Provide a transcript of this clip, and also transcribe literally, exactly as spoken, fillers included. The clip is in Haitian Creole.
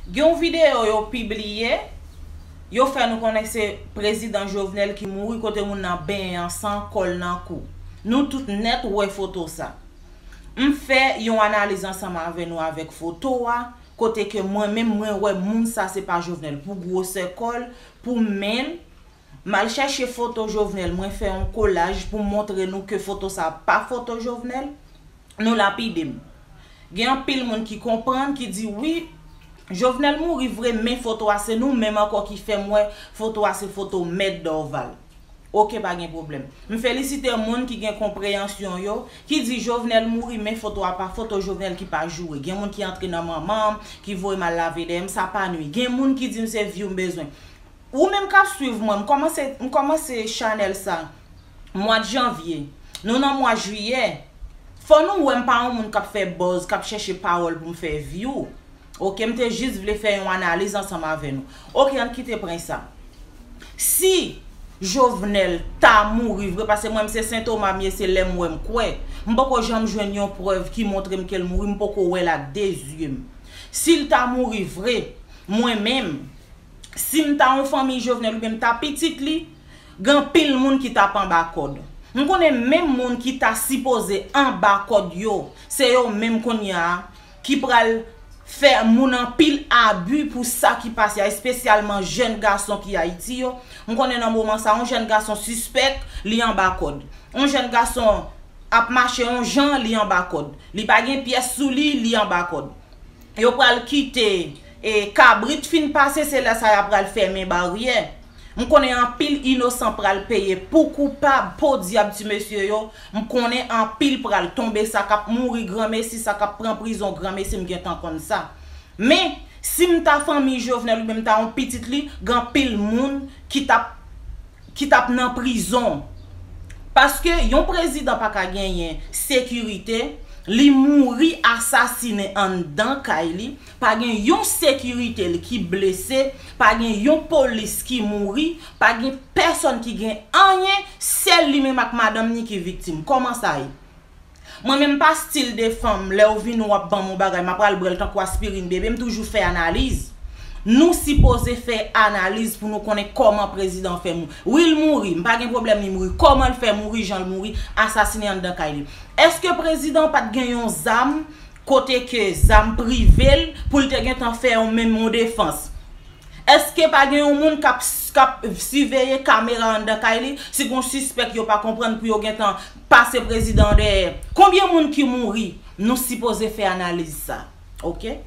Gen yon videyo yo pibliye, yo fè nou konnen se prezidan Jovenel ki mouri, kote moun nan benyen an san kò l nan kou. Nou tout nèt wè foto sa. M fè yon analiz ansanm avè nou avèk foto a, kote ke mwen menm mwen wè moun sa se pa Jovenel, pou gwosè kò l, pou men l. M al chèche foto Jovenel, mwen fè yon kolaj pou montre nou ke foto sa pa foto Jovenel. Nou lapide m. Gen anpil moun ki konprann, ki di wi, Jovenel mouri vre, men foto a se nou menm ankò ki fè m wè foto a se foto Mèt Dorval. Oke, pa gen pwoblèm. M felisite moun ki gen konpreyansyon yo, ki di Jovenel mouri, men foto a pa foto Jovenel ki pa joure. Gen moun ki antre nan manman m, ki voye m al lave dèyè m, sa pa nwi. Gen moun ki di m se vyou m bezwen. Ou menm k ap swiv mwen, m kòmanse, m kòmanse chanèl sa mwa janvye. Nou nan mwa jiyè. Fò nou wè m pa yon moun k ap fè buzz, k ap chèche pawòl pou m fè vyou. Oke, m te jis vle fè yon analiz ansanm avè nou. Oke, ann kite pran sa. Si Jovenel ta mouri vre, paske mwen m se Sen Toma m ye, se lè m wè m kwè. M poko janm jwenn yon prèv ki montre m ke l mouri, m poko wè l ak de zye m. Si l ta mouri vre, mwen menm, si m ta yon fanmi Jovenel oubyen m ta pitit li, gen anpil moun ki t ap anba kòd. M konnen menm moun ki ta sipoze anba kòd yo, se yo menm kounye a ki pral fè moun anpil abi pou sa ki pase a, espesyalman jèn gason ki Ayiti yo. M konnen nan moman sa, yon jèn gason sispèk, li anba kòd. Yon jèn gason ap mache yon jan, li anba kòd. Li pa gen pyès sou li, li anba kòd. Yo pral kite, e, kabrit fin pase, se lè sa y ap pral fèmen baryè. M konnen anpil inosan pral peye pou koupab, podyab ti mesye yo. M konnen anpil pral tonbe, sa k ap mouri granmesi, sa k ap pran prizon granmesi, m gentan konn sa. Men, si m ta fanmi Jovenel oubyen m ta yon pitit li, gen anpil moun ki t ap ki t ap nan prizon. Paske yon prezidan pa ka genyen sekirite, li mouri asasinen anndan kay li, pa gen yon sekirite l ki blese, pa gen yon polis ki mouri, pa gen pèsòn ki gen anyen, sèl li menm ak madanm ni ki viktim. Kòman sa ye? Mwen menm pa stil de fanm, lè w vini w ap ban m yon bagay, m ap pral bwè l tankou aspirin bebe, m toujou fè analiz. Nou sipoze fè analiz pou nou konnen kòman prezidan fè mouri. Wi, l mouri, m pa gen pwoblèm li mouri. Kòman l fè mouri, jan l mouri, asasinen anndan kay li. Èske prezidan pa t gen yon zam kote ke zam prive l pou l te gentan fè yon menm yon defans? Èske pa gen yon moun k ap, k ap siveye kamera anndan kay li? Si gon sispèk yo pa konprann pou yo gentan pase prezidan an dèyè. Konbyen moun ki mouri? Nou sipoze fè analiz sa. Oke?